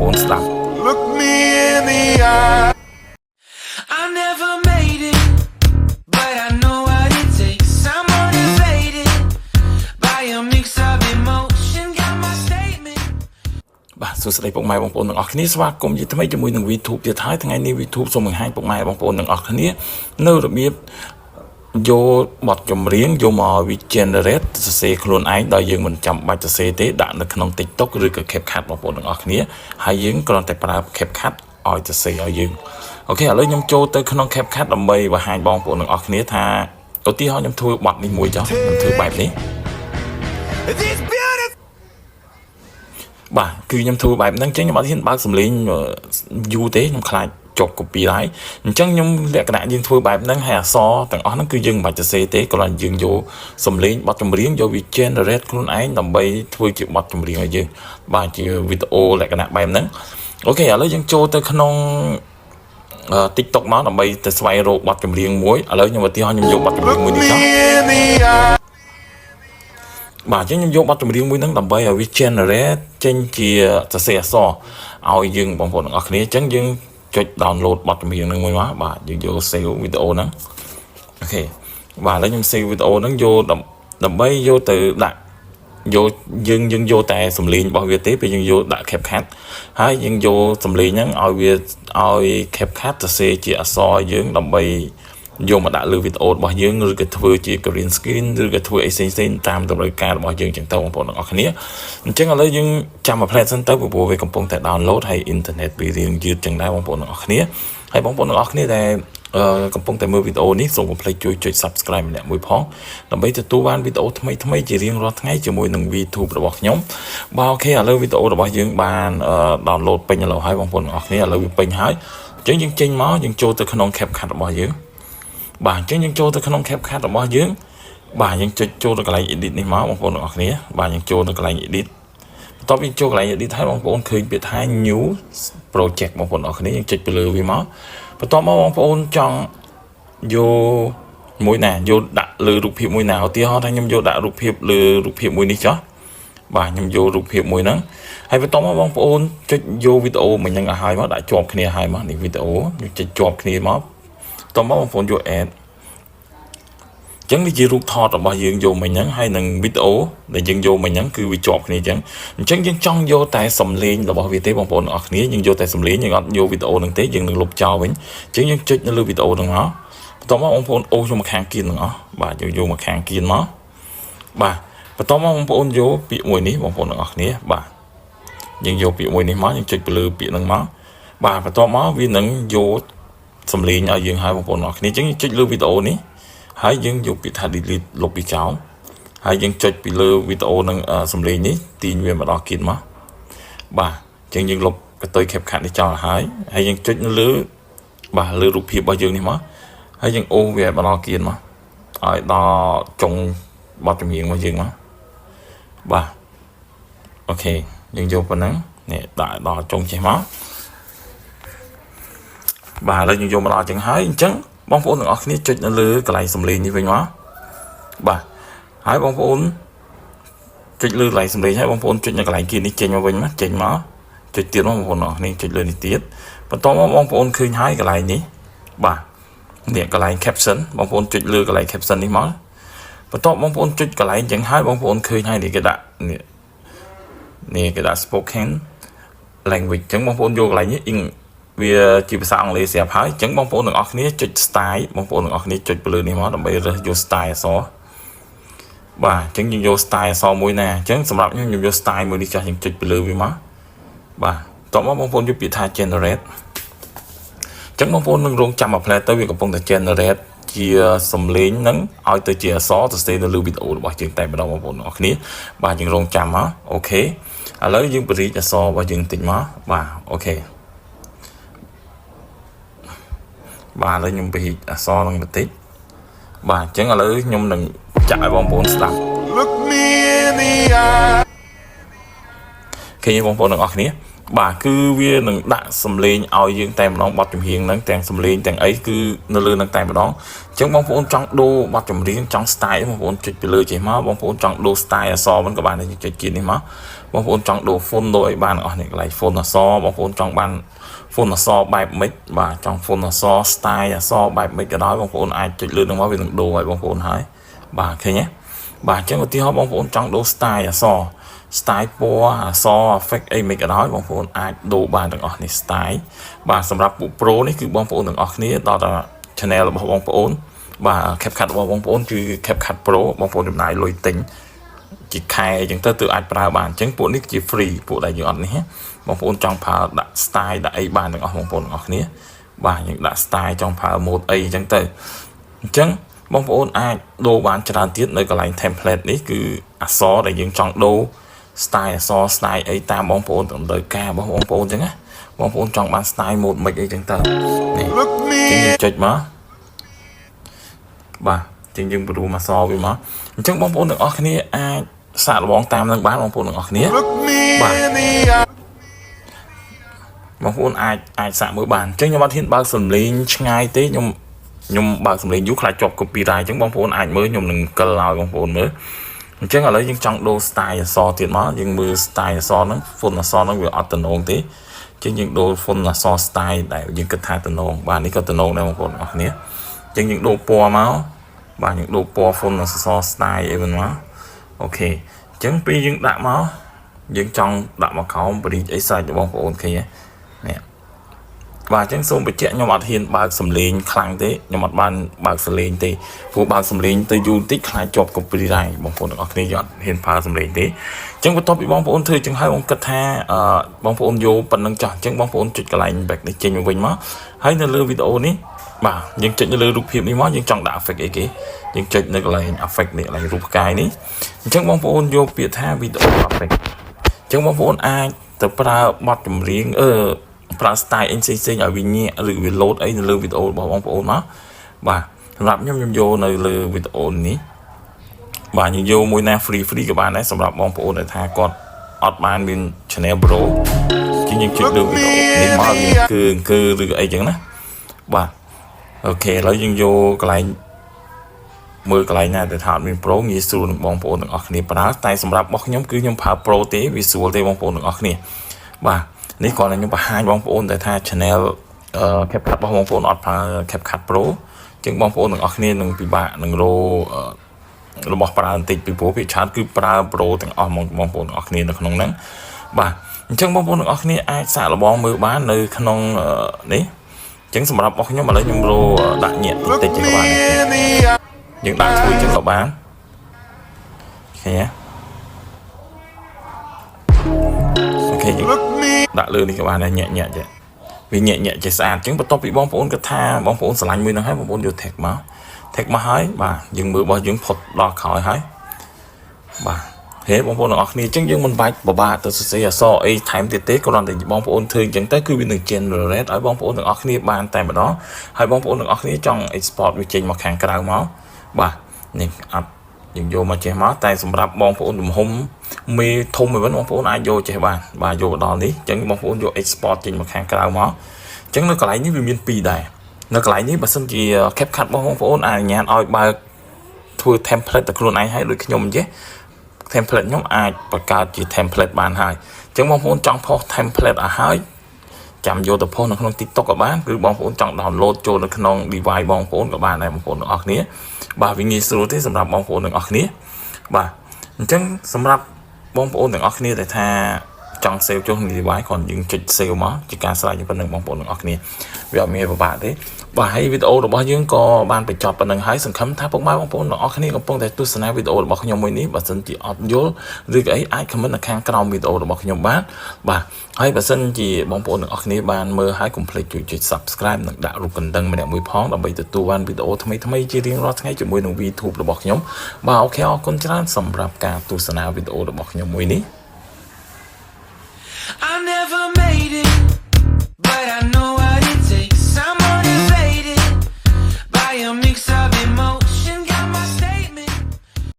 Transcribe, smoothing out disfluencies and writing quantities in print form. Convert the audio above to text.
ប្អូនស្ដាប់ Look me in the eye. I never made it, but I know what it takes. I'm motivated by a mix of emotion. Got my statement. បាទសួស្តីពុកម៉ែបងប្អូនទាំងអស់គ្នាស្វាគមន៍ជាថ្មីជាមួយនឹង VTube ទៀតហើយថ្ងៃនេះ VTube សូមបង្ហាញពុកម៉ែបងប្អូនទាំងអស់គ្នានៅរបៀបយកបទចម្រៀងយកមកឲ្យវា generate សរសេរខ្លួនឯងដោយយើងមិនចាំបាច់សរសេរទេដាក់នៅក្នុង TikTok ឬក៏ CapCut បងប្អូនទាំងអស់គ្នាហើយយើងគ្រាន់តែប្រើ CapCut ឲ្យសរសេរឲ្យយើង OK ឥឡូវខ្ញុំចូលទៅក្នុង CapCut ដើម្បីបង្ហាញបងប្អូនទាំងអស់គ្នាថាឧទាហរណ៍ខ្ញុំធ្វើបទនេះមួយចុះខ្ញុំធ្វើបែបនេះ These beautiful. បាទគឺខ្ញុំធ្វើបែបហ្នឹងអញ្ចឹងខ្ញុំអត់ហ៊ានបើកសំឡេងយូរទេខ្ញុំខ្លាចជាប់ copyright អញ្ចឹងខ្ញុំលក្ខណៈយើងធ្វើបែបហ្នឹងហើយអក្សរទាំងអស់ហ្នឹងគឺយើងមិនបាច់សរសេរទេគ្រាន់តែយើងយកសំឡេងបទចម្រៀងយកវា generate ខ្លួនឯងដើម្បីធ្វើជាបទចម្រៀងឲ្យយើងបាទជាវីដេអូលក្ខណៈបែបហ្នឹង OK ឥឡូវយើងចូលទៅក្នុង TikTok មកដើម្បីទៅស្វែងរកបទចម្រៀងមួយឥឡូវខ្ញុំឧទាហរណ៍ខ្ញុំយកបទចម្រៀង Look មួយនេះចុះ me in the eye. បាទអញ្ចឹងខ្ញុំយកបទចម្រៀងមួយហ្នឹងដើម្បីឲ្យវា generate ចេញជាសរសេរអក្សរឲ្យយើងបងប្អូនទាំងអស់គ្នាអញ្ចឹងយើងចុច download បទចម្រៀងហ្នឹងមួយមកបាទយើងយក save វីដេអូហ្នឹង OK បាទឥឡូវខ្ញុំ save វីដេអូហ្នឹងយកដើម្បីយកទៅដាក់យកយើងយើងយកតែសំឡេងរបស់វាទេពេលយើងយកដាក់ CapCut ហើយយើងយកសំឡេងហ្នឹងឲ្យវាឲ្យ CapCut សរសេរជាអក្សរយើងដើម្បីយកមកដាក់លើវីដេអូរបស់យើងឬក៏ធ្វើជា green screen ឬក៏ធ្វើអីផ្សេងៗតាមតម្រូវការរបស់យើងចឹងទៅបងប្អូនទាំងអស់គ្នាអញ្ចឹងឥឡូវយើងចាំមួយភ្លែតសិនទៅព្រោះវាកំពុងតែ download ហើយអ៊ីនធឺណិតវារៀងយឺតចឹងដែរបងប្អូនទាំងអស់គ្នាហើយបងប្អូនទាំងអស់គ្នាដែលអឺកំពុងតែមើលវីដេអូនេះសូមកុំភ្លេចជួយចុច Subscribe ម្នាក់មួយផងដើម្បីទទួលបានវីដេអូថ្មីៗជារៀងរាល់ថ្ងៃជាមួយនឹង VTube របស់ខ្ញុំបាទ OK ឥឡូវវីដេអូរបស់យើងបាន download ពេញឥឡូវហើយបងប្អូនទាំងអស់គ្នាឥឡូវវាពេញហើយអញ្ចឹងយើងចេញមកយើងចូលទៅក្នុង CapCut របស់យើងបាទអញ្ចឹងយើងចូលទៅក្នុង CapCut របស់យើងបាទយើងចុចចូលទៅកន្លែង edit នេះមកបងប្អូនទាំងអស់គ្នាបាទយើងចូលទៅកន្លែង edit បន្ទាប់យើងចូលកន្លែង edit ហើយបងប្អូនឃើញពាក្យថា new project បងប្អូនទាំងអស់គ្នាយើងចុចទៅលើវាមកបន្ទាប់មកបងប្អូនចង់យកមួយណាយកដាក់លើរូបភាពមួយណាឧទាហរណ៍ថាខ្ញុំយកដាក់រូបភាពលើរូបភាពមួយនេះចុះបាទខ្ញុំយករូបភាពមួយហ្នឹងហើយបន្ទាប់មកបងប្អូនចុចយកវីដេអូមួយហ្នឹងឲ្យហើយមកដាក់ជាប់គ្នាហើយមកនេះវីដេអូយើងចុចជាប់គ្នាមកបន្ទាប់មកបងប្អូនយក add ចឹងនេះជារូបថតរបស់យើងយកមិញហ្នឹងហើយនឹងវីដេអូដែលយើងយកមិញហ្នឹងគឺវាជាប់គ្នាចឹងអញ្ចឹងយើងចង់យកតែសំឡេងរបស់វាទេបងប្អូនអរគ្នាយើងយកតែសំឡេងយើងអត់យកវីដេអូហ្នឹងទេយើងនឹងលុបចោលវិញអញ្ចឹងយើងចុចនៅលើវីដេអូហ្នឹងមកបន្ទាប់មកបងប្អូនអូសយកមកខាងគៀនទាំងអស់បាទយើងយកមកខាងគៀនមកបាទបន្ទាប់មកបងប្អូនយកពាក្យមួយនេះបងប្អូនទាំងអស់គ្នាបាទយើងយកពាក្យមួយនេះមកយើងចុចទៅលើពាក្យហ្នឹងមកបាទបន្ទាប់មកវានឹងយកសំឡេងឲ្យយើងហើយបងប្អូនទាំងអស់គ្នាអញ្ចឹងយើងចុចលើវីដេអូនេះហើយយើងយកពាក្យថា delete លុបវាចោលហើយយើងចុចពីលើវីដេអូនឹងសំឡេងនេះទាញវាមកដល់គៀនមកបាទអញ្ចឹងយើងលុបកតុយ CapCut នេះចោលហើយហើយយើងចុចនៅលើបាទលើរូបភាពរបស់យើងនេះមកហើយយើងអូសវាមកដល់គៀនមកឲ្យដល់ចុងបទចម្រៀងរបស់យើងមកបាទ OK យើងយកប៉ុណ្ណឹងនេះដាក់ដល់ចុងចេះមកបាទឥឡូវយើងយកមកដល់ចឹងហើយអញ្ចឹងបងប្អូនទាំងអស់គ្នាចុចនៅលើកន្លែងសំឡេងនេះវិញមកបាទហើយបងប្អូនចុចលើកន្លែងសំឡេងហើយបងប្អូនចុចនៅកន្លែងគៀននេះចេញមកវិញមកចេញមកចុចទៀតមកបងប្អូនទាំងអស់គ្នាចុចលើនេះទៀតបន្ទាប់មកបងប្អូនឃើញហើយកន្លែងនេះបាទនេះកន្លែង caption បងប្អូនចុចលើកន្លែង caption នេះមកបន្ទាប់បងប្អូនចុចកន្លែងចឹងហើយបងប្អូនឃើញហើយនេះគេដាក់នេះនេះគេដាក់ spoken language ចឹងបងប្អូនយកកន្លែងនេះវាជាភាសាអង់គ្លេសស្រាប់ហើយអញ្ចឹងបងប្អូនទាំងអស់គ្នាចុច style បងប្អូនទាំងអស់គ្នាចុចទៅលើនេះមកដើម្បីរើសយក style អក្សរបាទអញ្ចឹងយើងយក style អក្សរមួយណាអញ្ចឹងសម្រាប់ខ្ញុំខ្ញុំយក style មួយនេះចាស់យើងចុចទៅលើវាមកបាទតោះមកបងប្អូនយកពាក្យថា generate អញ្ចឹងបងប្អូននឹងរងចាំមួយភ្លែតទៅវាកំពុងតែ generate ជាសំឡេងហ្នឹងឲ្យទៅជាអក្សរទៅសេនៅលើវីដេអូរបស់យើងតែម្ដងបងប្អូនទាំងអស់គ្នាបាទយើងរងចាំមក OK ឥឡូវយើងបរិយាអក្សររបស់យើងបន្តិចមកបាទ OK បាទឥឡូវខ្ញុំបរិយាអក្សរហ្នឹងបន្តិចបាទអញ្ចឹងឥឡូវខ្ញុំនឹងចាក់ឲ្យបងប្អូនស្ដាប់ Look me in the eye. ឃើញទេបងប្អូនទាំងអស់គ្នា បាទគឺវានឹងដាក់សំឡេងឲ្យយើងតែម្ដងបទចម្រៀងហ្នឹងទាំងសំឡេងទាំងអីគឺនៅលើហ្នឹងតែម្ដងអញ្ចឹងបងប្អូនចង់ដូរបទចម្រៀងចង់ style បងប្អូនចុចពីលើចេះមកបងប្អូនចង់ដូរ style អក្សរមិនក៏បានដែរចុចជាតិនេះមកបងប្អូនចង់ដូរ font ដូរអីបានអស់នេះកន្លែង font អក្សរបងប្អូនចង់បាន font អក្សរបែបម៉េចបាទចង់ font អក្សរ style អក្សរបែបម៉េចក៏ដោយបងប្អូនអាចចុចលើនឹងមកវានឹងដូរឲ្យបងប្អូនហើយបាទឃើញទេបាទអញ្ចឹងឧទាហរណ៍បងប្អូនចង់ដូរ style អក្សរ style ពណ៌អក្សរ effect អីមិនក៏ដោយបងប្អូនអាចដូរបានទាំងអស់នេះ style បាទសម្រាប់ពួក pro នេះគឺបងប្អូនទាំងអស់គ្នាដល់តែ channel របស់បងប្អូនបាទ CapCut របស់បងប្អូនគឺ CapCut Pro បងប្អូនចំណាយលុយទិញជាខែអញ្ចឹងទៅទើបអាចប្រើបានអញ្ចឹងពួកនេះជា free ពួកដែលយើងអត់នេះបងប្អូនចង់ប្រើដាក់ style ដាក់អីបានទាំងអស់បងប្អូនទាំងអស់គ្នាបាទយើងដាក់ style ចង់ប្រើ mode អីអញ្ចឹងទៅអញ្ចឹងបងប្អូនអាចដូរបានច្រើនទៀតនៅកន្លែង template នេះគឺអក្សរដែលយើងចង់ដូរ style អក្សរ style អីតាមបងប្អូនតម្រូវការរបស់បងប្អូនអញ្ចឹងណាបងប្អូនចង់បាន style mode មិនអីចឹងទៅនេះ Look me ចឹងយើងចុចមកបាទចឹងយើងបរួមអក្សរវាមកអញ្ចឹងបងប្អូនទាំងអស់គ្នាអាចសាកល្បងតាមនឹងបានបងប្អូនទាំងអស់គ្នា Look me បាទ in the eye. បងប្អូនអាចអាចសាកមើលបានអញ្ចឹងខ្ញុំអត់ហ៊ានបើកសំឡេងឆ្ងាយទេខ្ញុំខ្ញុំបើកសំឡេងយូរខ្លាចជាប់ copyright អញ្ចឹងបងប្អូនអាចមើលខ្ញុំនឹងកិលឲ្យបងប្អូនមើលអញ្ចឹងឥឡូវយើងចង់ដូរ style អក្សរទៀតមកយើងមើល style អក្សរហ្នឹង font អក្សរហ្នឹងវាអត់តំណងទេអញ្ចឹងយើងដូរ font អក្សរ style ដែលយើងគិតថាតំណងបាទនេះក៏តំណងដែរបងប្អូនអរគ្នាអញ្ចឹងយើងដូរពណ៌មកបាទយើងដូរពណ៌ font អក្សរ style អីវិញមក OK អញ្ចឹងពេលយើងដាក់មកយើងចង់ដាក់មកក្រោមបរិយាអីសាច់របស់បងប្អូនឃើញទេនេះបាទអញ្ចឹងសូមបញ្ជាក់ខ្ញុំអត់ហ៊ានបើកសំឡេងខ្លាំងទេខ្ញុំអត់បានបើកសំឡេងទេព្រោះបើកសំឡេងទៅយូរតិចខ្លាចជាប់ copyright បងប្អូនទាំងអស់គ្នាយើងអត់ហ៊ានប្រើសំឡេងទេអញ្ចឹងបន្ទាប់ពីបងប្អូនធ្វើអញ្ចឹងហើយបងគិតថាអឺបងប្អូនយកប៉ុណ្្នឹងចោះអញ្ចឹងបងប្អូនចុចកន្លែង back នេះចេញមកវិញមកហើយនៅលើវីដេអូនេះបាទយើងចុចនៅលើរូបភាពនេះមកយើងចង់ដាក់ effect អីគេយើងចុចនៅកន្លែង effect នេះកន្លែងរូបផ្កាយនេះអញ្ចឹងបងប្អូនយកពាក្យថា video effect អញ្ចឹងបងប្អូនអាចទៅប្រើបទចម្រៀងអឺប្រើ style អីផ្សេងៗឲ្យវាញាក់ឬវា load អីនៅលើវីដេអូរបស់បងប្អូនមកបាទសម្រាប់ខ្ញុំខ្ញុំយកនៅលើវីដេអូនេះបាទយើងយកមួយណា free free ក៏បានដែរសម្រាប់បងប្អូនដែលថាគាត់អត់បានមាន channel pro ជាងយើងចុចលើវីដេអូនេះមកវាគឺគឺឬអីចឹងណាបាទ OK ឥឡូវយើងយកកន្លែងមើលកន្លែងណាដែលថាអត់មាន pro ងាយស្រួលនឹងបងប្អូនទាំងអស់គ្នាប្រើតែសម្រាប់របស់ខ្ញុំគឺខ្ញុំប្រើ pro ទេវាស្រួលទេបងប្អូនទាំងអស់គ្នាបាទនេះគ្រាន់តែខ្ញុំបង្ហាញបងប្អូនដែលថា channel អឺ CapCut របស់បងប្អូនអត់ប្រើ CapCut Pro ជាងបងប្អូនទាំងអស់គ្នានឹងពិបាកនឹងររបស់ប្រើបន្តិចពីព្រោះភាគច្រើនគឺប្រើ Pro ទាំងអស់បងប្អូនទាំងអស់គ្នានៅក្នុងហ្នឹងបាទអញ្ចឹងបងប្អូនទាំងអស់គ្នាអាចសាកល្បងមើលបាននៅក្នុងនេះអញ្ចឹងសម្រាប់របស់ខ្ញុំឥឡូវខ្ញុំរដាក់ញាក់តិចតិចក៏បានដែរ In the eye. យើងដាក់ជួយចឹងក៏បានឃើញទេ OK យើង Look me ដាក់លើនេះក៏បានដែរញាក់ញាក់ចេះវាញាក់ញាក់ចេះស្អាតអញ្ចឹងបន្ទាប់ពីបងប្អូនគិតថាបងប្អូនស្រឡាញ់មួយហ្នឹងហើយបងប្អូនយក tag មក tag មកហើយបាទយើងមើលរបស់យើងផុតដល់ក្រោយហើយបាទហេបងប្អូនទាំងអស់គ្នាអញ្ចឹងយើងមិនបាច់ពិបាកទៅសរសេរអក្សរអីថែមទៀតទេគ្រាន់តែបងប្អូនធ្វើអញ្ចឹងទៅគឺវានឹង generate ឲ្យបងប្អូនទាំងអស់គ្នាបានតែម្ដងហើយបងប្អូនទាំងអស់គ្នាចង់ export វាចេញមកខាងក្រៅមកបាទនេះអត់យើងយកមកចេះមកតែសម្រាប់បងប្អូនទំហំមេធំឯវិញបងប្អូនអាចយកចេះបានបាទយកដល់នេះអញ្ចឹងបងប្អូនយក export ចេញមកខាងក្រៅមកអញ្ចឹងនៅកន្លែងនេះវាមានពីរដែរនៅកន្លែងនេះបើសិនជា CapCut របស់បងប្អូនអនុញ្ញាតឲ្យបើកធ្វើ template តែខ្លួនឯងហើយដូចខ្ញុំអញ្ចេះ template ខ្ញុំអាចបង្កើតជា template បានហើយអញ្ចឹងបងប្អូនចង់ផុស template ឲ្យហើយចាំយកទៅផុសនៅក្នុង TikTok ក៏បានឬបងប្អូនចង់ download ចូលនៅក្នុង device បងប្អូនក៏បានដែរបងប្អូនទាំងអស់គ្នាបាទវាងាយស្រួលទេសម្រាប់បងប្អូនទាំងអស់គ្នាបាទអញ្ចឹងសម្រាប់បងប្អូនទាំងអស់គ្នាដែលថាចង់ save ចូលក្នុង device គ្រាន់យើងចុច save មកជាការស្រេចប៉ុណ្្នឹងបងប្អូនទាំងអស់គ្នាវាអត់មានពិបាកទេបាទហើយវីដេអូរបស់យើងក៏បានបញ្ចប់ប៉ុណ្្នឹងហើយសង្ឃឹមថាពុកម៉ែបងប្អូនទាំងអស់គ្នាកំពុងតែទស្សនាវីដេអូរបស់ខ្ញុំមួយនេះបើសិនជាអត់យល់ឬក៏អីអាច comment នៅខាងក្រោមវីដេអូរបស់ខ្ញុំបានបាទហើយបើសិនជាបងប្អូនទាំងអស់គ្នាបានមើលហើយកុំភ្លេចជួយចុច Subscribe និងដាក់រូបកណ្ដឹងម្នាក់មួយផងដើម្បីទទួលបានវីដេអូថ្មីៗជារៀងរាល់ថ្ងៃជាមួយនឹង YouTube របស់ខ្ញុំបាទ OK អរគុណច្រើនសម្រាប់ការទស្សនាវីដេអូរបស់ខ្ញុំមួយនេះ I never made it, but I know